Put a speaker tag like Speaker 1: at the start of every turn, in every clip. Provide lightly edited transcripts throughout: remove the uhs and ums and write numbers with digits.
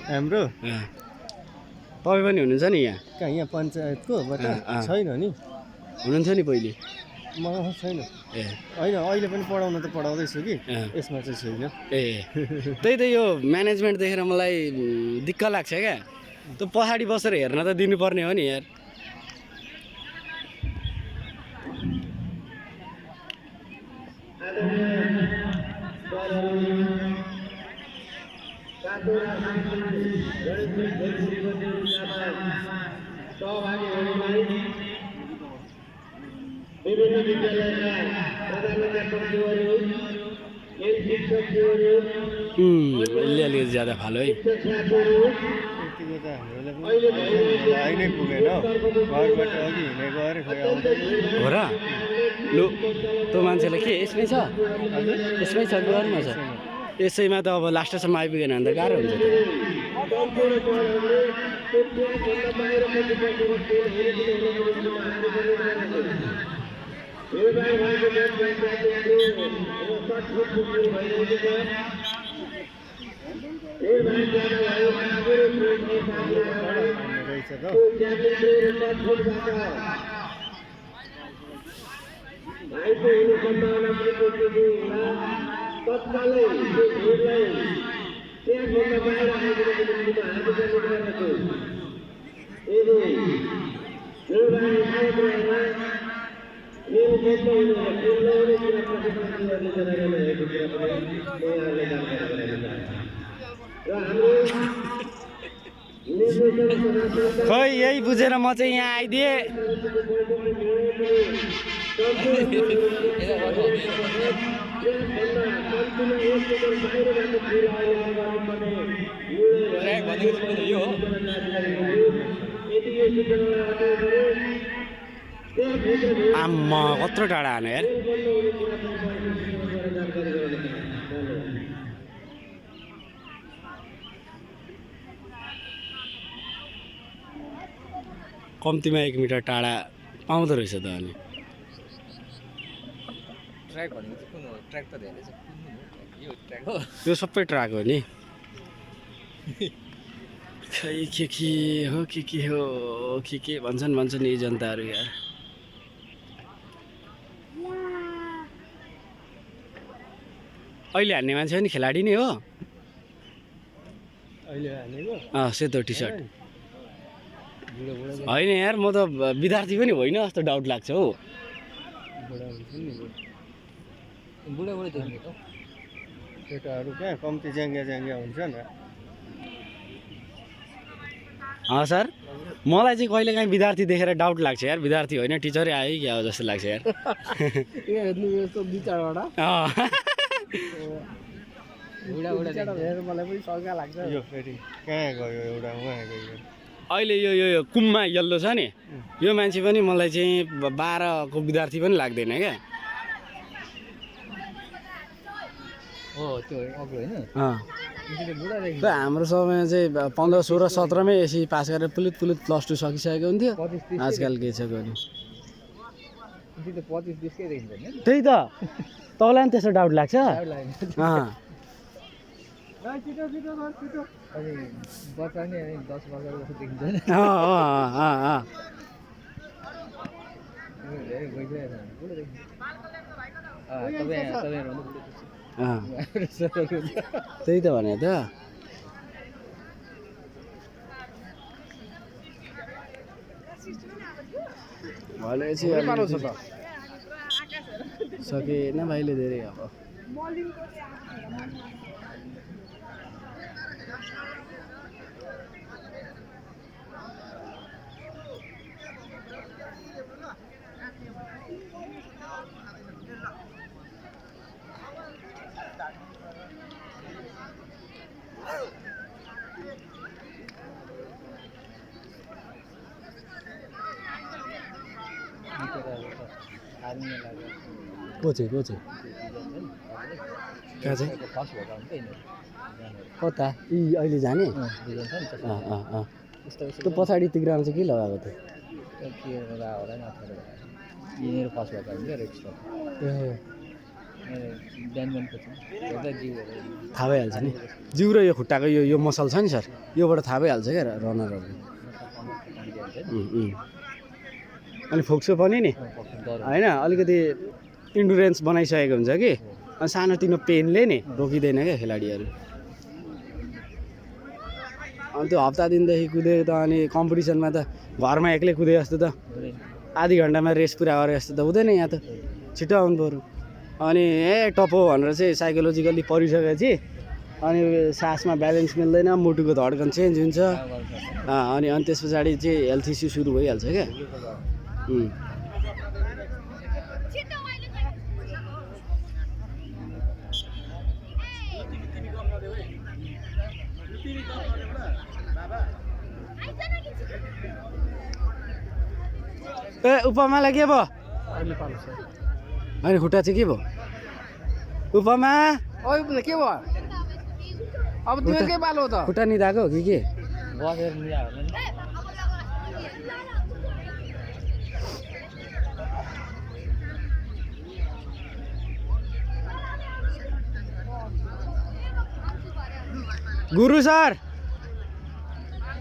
Speaker 1: हाम्रो
Speaker 2: तपाईँ पनि हुनुहुन्छ नि यहाँ
Speaker 1: कहाँ यहाँ पञ्चायतको छैन नि
Speaker 2: हुनुहुन्थ्यो नि पहिले
Speaker 1: म छैन
Speaker 2: ए
Speaker 1: होइन अहिले पनि पढाउन त पढाउँदैछु कि यसमा चाहिँ छैन
Speaker 2: ए त्यही त यो म्यानेजमेन्ट देखेर मलाई दिक्क लाग्छ क्या त्यो पछाडि बसेर हेर्न त दिनुपर्ने हो नि यार
Speaker 3: विभिन्न विद्यालयका प्रधानाध्यापकज्यूहरू शिक्षकज्यूहरू
Speaker 2: अलिअलि ज्यादा फालो है
Speaker 1: यतिको त हामीलाई पनि आइ नै पुगेन घरबाट अघि हिँडेको अरे खोइ आउँदैन
Speaker 2: हो र लु त्यो मान्छेलाई के यसमै छ यसमै छ लुरमा छ यसैमा त अब लास्टसम्म आइपुगेन भने त गाह्रो हुन्छ त
Speaker 1: रहेछ त
Speaker 3: भाइको हुने सम्भावना तत्कालै त्यो भिडलाई त्यहाँभन्दा बाहिर आइदिनको निम्ति हामी जाने गर्दछौँ यदि खेलबारी सायद रहेर खेल खेल्दै हुनेर खेल्दै कुरा प्रशिक्षण गर्ने जनाले रहेको कुरा पनि म यहाँलाई जानकारी गराउन चाहन्छु र हाम्रो
Speaker 2: खै यही बुझेर म चाहिँ यहाँ आइदिएँ आम्मा कत्रो टाढा हाने यार कम्तीमा 1 मिटर टाढा पाउँदो रहेछ त अनि
Speaker 4: ट्र्याक भनेको चाहिँ कुन हो ट्र्याक त धेरै छ यो ट्र्याक हो
Speaker 2: यो सबै ट्र्याक हो नि खै के हो के हो के भन्छन् यी जनताहरू यार अहिले हान्ने मान्छे पनि खेलाडी नै हो
Speaker 1: अहिले हानेको
Speaker 2: सेतो टी सर्ट होइन यार म त विद्यार्थी पनि होइन जस्तो डाउट लाग्छ हौ
Speaker 4: बुढाबुढी देख्ने
Speaker 1: केटाहरू कहाँ कम्ती ज्याङ्ग्या हुन्छन्
Speaker 2: सर मलाई चाहिँ कहिले काहीँ विद्यार्थी देखेर डाउट लाग्छ यार विद्यार्थी होइन टिचरै आयो क्या हो जस्तो लाग्छ यार
Speaker 1: मलाई पनि शङ्का लाग्छ यो फेरि कहाँ गयो एउटा उहाँ गयो
Speaker 2: अहिले यो कुममा यल्लो छ नि यो मान्छे पनि मलाई चाहिँ 12 को विद्यार्थी पनि लाग्दैन क्या
Speaker 4: हो त्यो अग्लो हैन
Speaker 2: हाम्रो समय चाहिँ 15, 16, 17 मै एसी पास गरेर पुलित +2 सकिसकेको हुन्थ्यो आजकल के छ गर्ने त्यही त तँलाई पनि त्यस्तो डाउट लाग्छ त्यही त भने त सकेन भाइले धेरै अब को चाहिँ कहाँ चाहिँ कता यी अहिले जाने त्यो पछाडि तिग्रामा चाहिँ के लगाएको थियो
Speaker 4: बिहान बिहानको छ एउटा जिउहरू
Speaker 2: थाहा भइहाल्छ नि जिउ र यो खुट्टाको यो मसल छ नि सर योबाट थाहा भइहाल्छ क्या रनरहरू अनि फोक्सो पनि नि होइन अलिकति इन्डुरेन्स बनाइसकेको हुन्छ कि अनि सानोतिनो पेनले नि रोकिँदैन क्या खेलाडीहरू अनि त्यो हप्ता दिनदेखि कुदेको त अनि कम्पिटिसनमा त घरमा एक्लै कुदे जस्तो त आधी घन्टामा रेस पुरा गरे जस्तो त हुँदैन यहाँ त छिटो आउनु पऱ्यो अनि टपो भनेर चाहिँ साइकोलोजिकल्ली परिसकेपछि अनि सासमा ब्यालेन्स मिल्दैन मुटुको धड्कन चेन्ज हुन्छ अनि त्यस पछाडि चाहिँ हेल्थ इस्यु सुरु भइहाल्छ क्या ए उपमालाई के भयो होइन खुट्टा चाहिँ के भयो उपमा
Speaker 4: के भयो अब तिमीहरूकै पालो हो त
Speaker 2: खुट्टा निधाएको हो कि के
Speaker 4: बसेर निधायो भने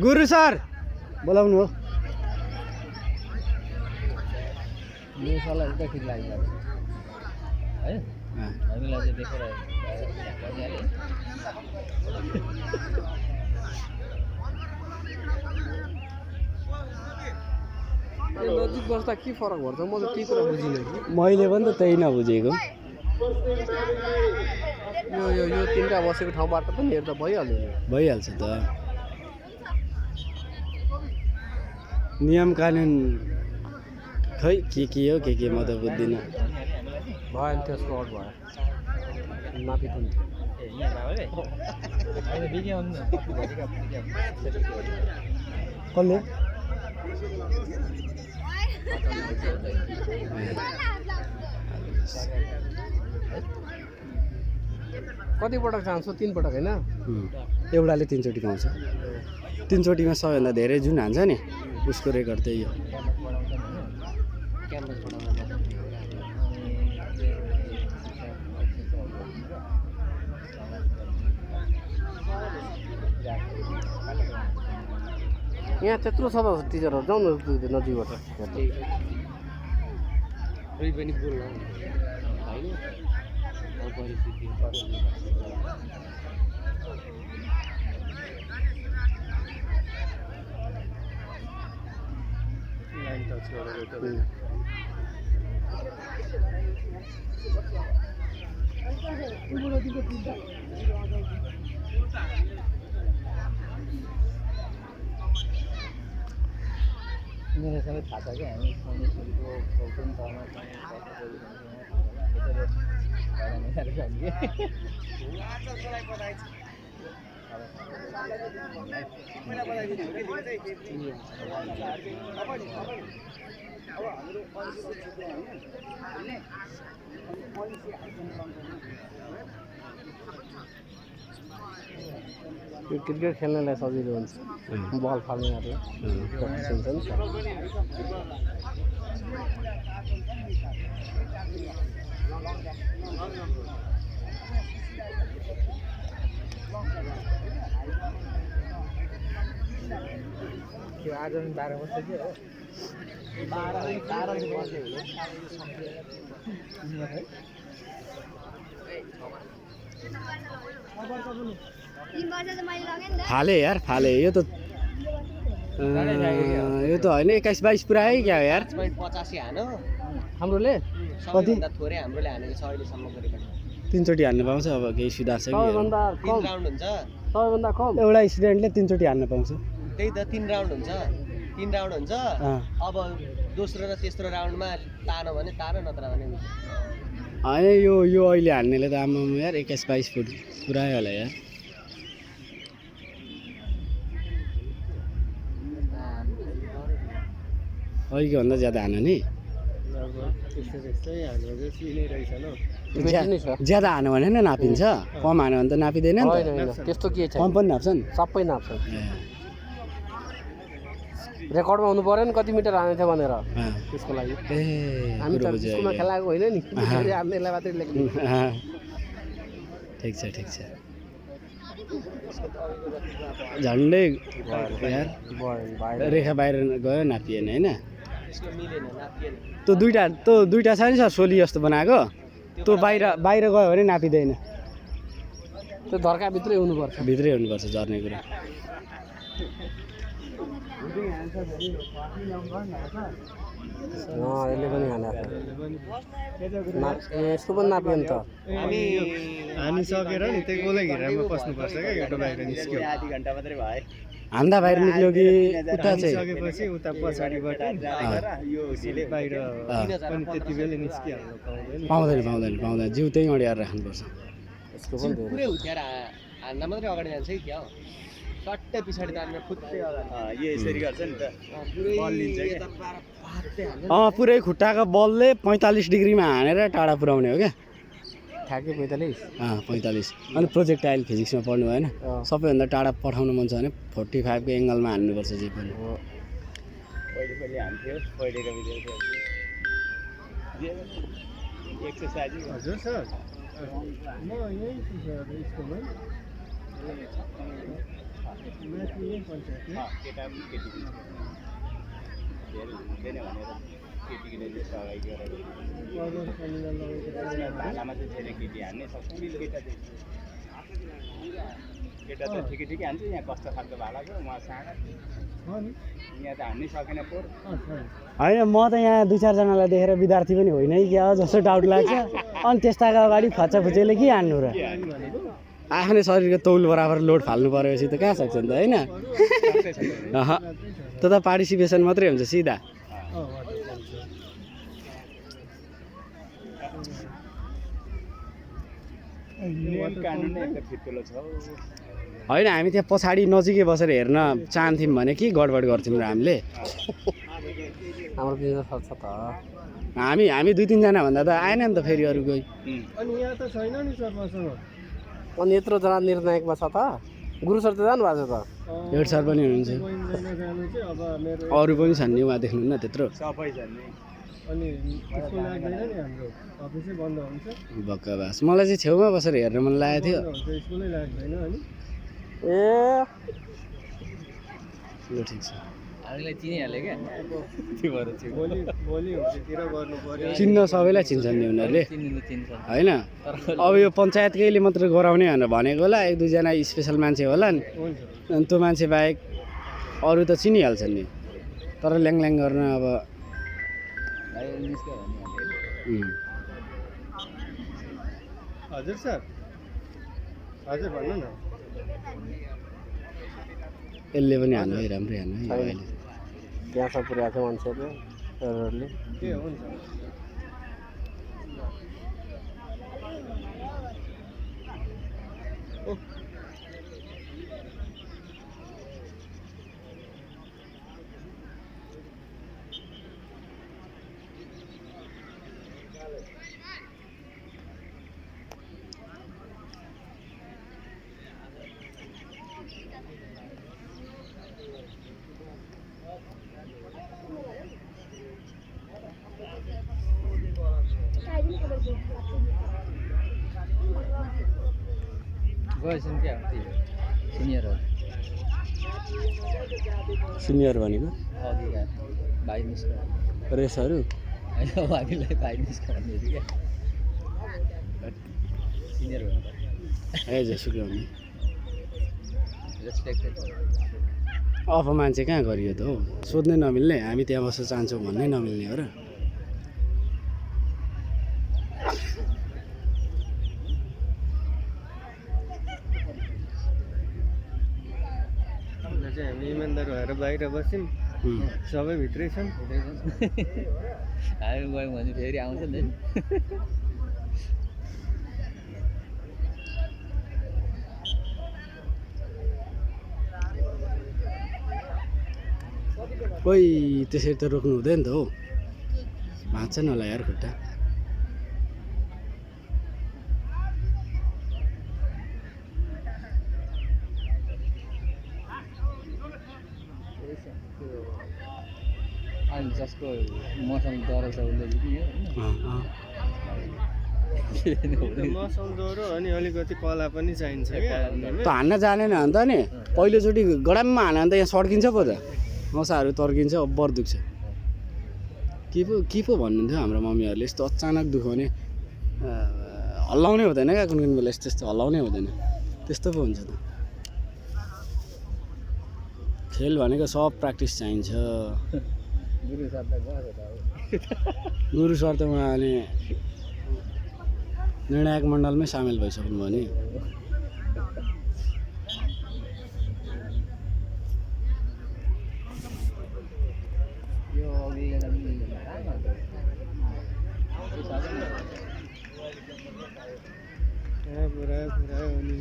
Speaker 2: गुरु सर बोलाउनु हो
Speaker 4: मेसालाई उता ठिक लाग्यो है हामीलाई चाहिँ देखेर नजिक बस्दा के फरक पर्छ म त त्यही कुरा बुझिनँ कि
Speaker 2: मैले पनि त त्यही नबुझेको
Speaker 4: यो तिनवटा बसेको ठाउँबाट पनि हेर्दा
Speaker 2: भइहाल्छ त नियम कानुन खै के हो के म त बुझ्दिनँ
Speaker 4: भयो नि त्यसको आउट भयो माथि पनि
Speaker 2: कसले
Speaker 4: कति पटक चाहन्छु 3 पटक होइन
Speaker 2: एउटाले 3 चोटि पाउँछ 3 चोटिमा सबैभन्दा धेरै जुन हान्छ नि उसको रेकर्ड त्यही हो
Speaker 4: यहाँ त्यत्रो छ त टिचरहरू जाउँ न नजिकबाट पनि बोल्नु
Speaker 1: लाइन टच गरेर
Speaker 4: मेरो सबै थाहा छ क्या हामी सन्देशको गौतम तहमा यो क्रिकेट खेल्नलाई सजिलो हुन्छ बल फाल्नेहरू प्र्याक्टिस हुन्छ नि त्यो आज 12 वर्ष के हो 12 वर्ष
Speaker 2: फाले यार फाले यो त होइन 21-22 पुरा है क्या यार
Speaker 4: 85 हानो
Speaker 2: हाम्रोले कति
Speaker 4: थोरै हाम्रोले हानेको छ अहिलेसम्म गरेको
Speaker 2: 3 चोटि हान्न पाउँछ अब केही सुधार छ कि
Speaker 4: सबैभन्दा कम राउन्ड हुन्छ सबैभन्दा कम
Speaker 2: एउटा स्टुडेन्टले 3 चोटि हान्न पाउँछ
Speaker 4: त्यही त 3 राउन्ड हुन्छ 3 राउन्ड हुन्छ अब दोस्रो र तेस्रो राउन्डमा तानो भने तानो नत्र भने
Speaker 2: होइन यो अहिले हान्नेले त आमामा यार 21-22 फुट पुरै होला यार अहिलेको भन्दा ज्यादा हान नि ज्यादा हान्यो भने नै नापिन्छ कम हान्यो भने त नापिँदैन नि त
Speaker 4: त्यस्तो के छ
Speaker 2: कम पनि नाप्छन्
Speaker 4: सबै नाप्छन्
Speaker 5: रेकर्डमा हुनु पऱ्यो नि कति मिटर हानेको थियो भनेर
Speaker 2: अँ।
Speaker 5: त्यसको लागि
Speaker 2: ए
Speaker 5: हामी त
Speaker 2: कुरो बुझ्यो
Speaker 5: स्कुलमा
Speaker 2: अहिले।
Speaker 5: खेलाएको होइन नि फेरि हान्नेलाई मात्रै लेख्ने
Speaker 2: अँ। ठिक छ ठिक छ झन्डै यार रेखा बाहिर गयो नापिएन होइन
Speaker 4: त्यसको मिलेन नापिएन
Speaker 2: त्यो दुइटा छ नि सर सोली जस्तो बनाएको त्यो बाहिर बाहिर गयो भने नापिँदैन
Speaker 5: त्यो धर्काभित्रै हुनुपर्छ
Speaker 2: भित्रै हुनुपर्छ झर्ने कुरा
Speaker 5: यसले पनि यसको पनि नाप्यो नि त
Speaker 1: हामी हानिसकेर नि त्यो गोलै घेरामा पस्नुपर्छ क्या एउटा बाहिर निस्क्यो
Speaker 2: हान्दा बाहिर निक्ल्यो कि उता चाहिँ
Speaker 1: हानिसकेपछि उता पछाडिबाट बाहिर पनि त्यति बेला निस्किहाल्नु
Speaker 2: पाउँदैन जिउ त्यहीँ अडियाएर राख्नुपर्छ
Speaker 5: यसको पनि धेरै
Speaker 4: पुरै हुत्याएर हान्दा मात्रै अगाडि जान्छ कि क्या हो सट्टै पछाडि तानेर फुत्तै अगाडि
Speaker 1: यसरी गर्छ नि त
Speaker 2: पुरै खुट्टाको बलले 45 डिग्रीमा हानेर टाढा पुर्याउने हो क्या
Speaker 5: ठ्याक्कै 45
Speaker 2: 45 अनि प्रोजेक्टाइल फिजिक्समा पढ्नु भएन सबैभन्दा टाढा पठाउनु मन छ भने 45 को एङ्गलमा हान्नुपर्छ जे पनि
Speaker 1: हजुर सर म यही छु सर स्कुलमा माथि यही पञ्चायतमा
Speaker 6: केटा त ठिकै ठिकै हान्छ यहाँ कस्तो खालको भालाको उहाँ साँडा यहाँ त हान्नै सकेन पोहोर
Speaker 2: होइन म त यहाँ 2-4 जनालाई देखेर विद्यार्थी पनि होइन है क्या जस्तो डाउट लाग्छ अनि त्यस्ताको अगाडि फच्चाफुच्चेले के हान्नु र आफ्नै शरीरको तौल बराबर लोड फाल्नु परेपछि त कहाँ सक्छ नि त होइन त्यो त पार्टिसिपेसन मात्रै हुन्छ सिधा
Speaker 6: नियम कानुन नै एकदम फितलो छ
Speaker 2: होइन हामी त्यहाँ पछाडि नजिकै बसेर हेर्न चाहन्थ्यौँ भने के गडबड गर्थ्यौँ र हामीले
Speaker 5: हाम्रो बिजनेस छ त
Speaker 2: हामी 2-3 जना भन्दा त आएन नि त फेरि अरू कोही
Speaker 1: अनि यहाँ त छैन नि सर मसँग
Speaker 5: अनि यत्रो जना निर्णायकमा छ त गुरु सर त जानु भएको छ त
Speaker 2: हेड सर पनि हुनुहुन्छ
Speaker 1: गइँदैन जानु चाहिँ अब मेरो
Speaker 2: अरू पनि छन् नि उहाँ देख्नुहुन्न त्यत्रो
Speaker 6: सबै छन् नि
Speaker 1: अनि स्कुल लाग्दैन नि हाम्रो अफिसै बन्द हुन्छ
Speaker 2: बक्कबास मलाई चाहिँ छेउमा बसेर हेर्न मन लागेको थियो
Speaker 1: बन्द हुन्छ स्कुलै लाग्दैन अनि
Speaker 5: ए
Speaker 2: ल ठिक छ
Speaker 4: हामीलाई चिनिहाल्यो क्या
Speaker 1: भोलि हुँदैतिर गर्नु पर्यो
Speaker 2: चिन्न सबैलाई चिन्छन् नि उनीहरूले
Speaker 4: चिन्छ
Speaker 2: होइन अब यो पञ्चायतकैले मात्र गराउने भनेर भनेको होला 1-2 जना स्पेसल मान्छे होला नि
Speaker 1: हुन्छ
Speaker 2: अनि त्यो मान्छे बाहेक अरू त चिनिहाल्छन् नि तर ल्याङ गर्न अब
Speaker 1: हजुर सर हजुर भन्नु न
Speaker 2: यसले पनि हान्नु है राम्रै हान्नु है अहिले
Speaker 5: त्यहाँसम्म पुर्याएको छ मान्छेहरूले
Speaker 1: के हुन्छ
Speaker 4: गएछन् क्या
Speaker 2: सिनियर भनेको
Speaker 4: अघि भाइ निस्क
Speaker 2: रेसहरू
Speaker 4: होइन हामीलाई भाइ निस्क भन्दै थियो क्या सिनियर भन्नु
Speaker 2: ए जेसुकै हुने
Speaker 4: रेस्पेक्टेड
Speaker 2: अब मान्छे कहाँ गरियो त हौ सोध्नै नमिल्ने हामी त्यहाँ बस्न चाहन्छौँ भन्नै नमिल्ने हो र
Speaker 1: चाहिँ हामी इमान्दार भएर बाहिर बस्यौँ सबै भित्रै छन्
Speaker 4: हामी गयौँ भने फेरि आउँछ नि
Speaker 2: कोही त्यसरी त रोक्नु हुँदैन त हौ भाँच्छ नि होला यार खुट्टा
Speaker 6: अनि जसको मसँग डर छ उसले जित्यो
Speaker 1: मौसम ज्वरो अनि अलिकति कला पनि चाहिन्छ क्या
Speaker 2: त हान्न जानेन अन्त नि पहिलोचोटि गडाममा हाल्यो भने त यहाँ सड्किन्छ पो त नसाहरू तर्किन्छ अब्बर दुख्छ के पो भन्नुहुन्थ्यो हाम्रो मम्मीहरूले यस्तो अचानक दुखाउने हल्लाउनै हुँदैन क्या कुन कुन बेला यस्तो यस्तो हल्लाउनै हुँदैन त्यस्तो पो हुन्छ त खेल भनेको सब प्र्याक्टिस चाहिन्छ गुरु सर त उहाँले निर्णायक मण्डलमै सामेल भइसक्नुभयो नि
Speaker 1: पुरा अनि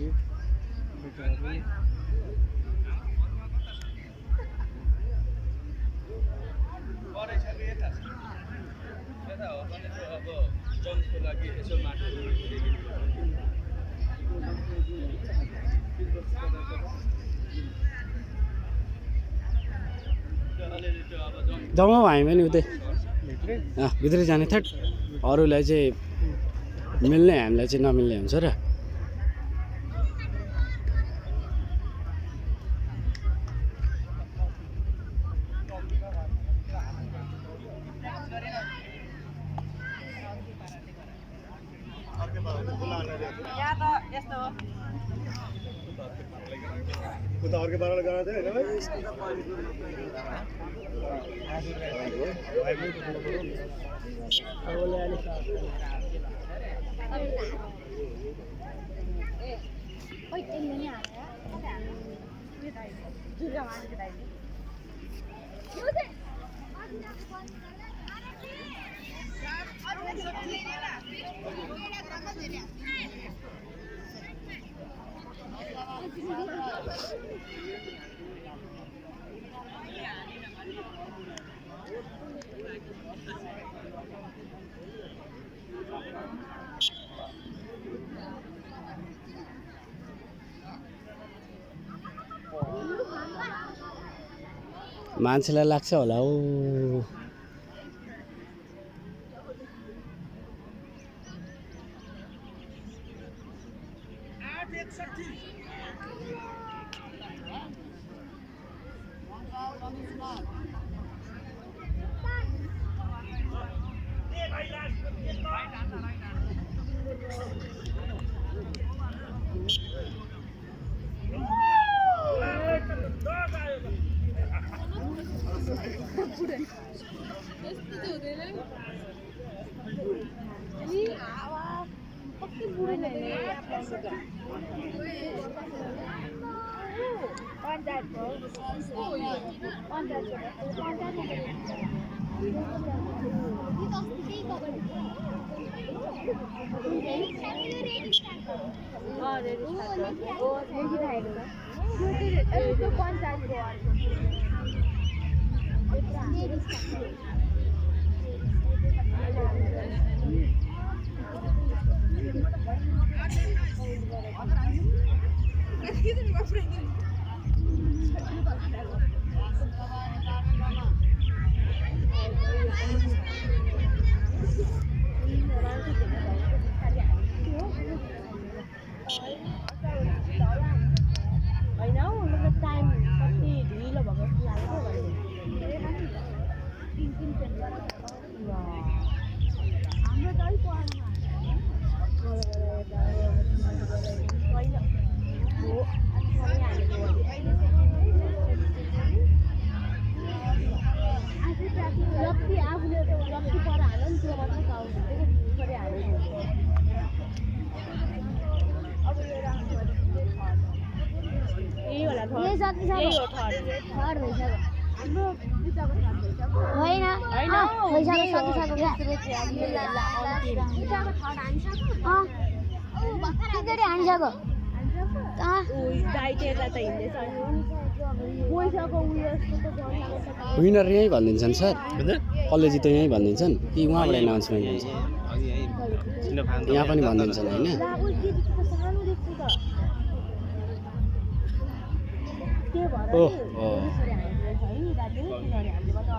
Speaker 2: जाउँ हौ हामी पनि उतै भित्रै जाने थेट अरूलाई चाहिँ मिल्ने हामीलाई चाहिँ नमिल्ने हुन्छ र मान्छेलाई लाग्छ होला हौ विनर यहीँ भनिदिन्छन् सर कसले जित्यो यहीँ भनिदिन्छन् कि उहाँबाट एनाउन्समेन्ट हुन्छ यहाँ पनि भनिदिन्छन् होइन
Speaker 7: किनभने हाम्रोमा त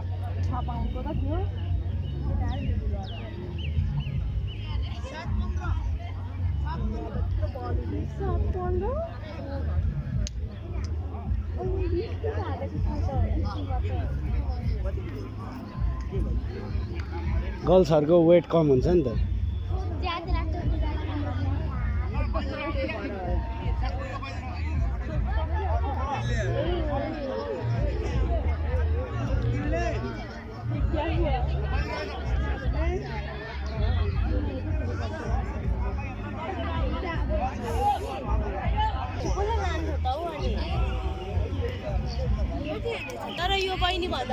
Speaker 7: 6 पाउन्डको त थियो
Speaker 2: गर्ल्सहरूको वेट कम हुन्छ नि त
Speaker 7: तर यो बहिनी भन्दा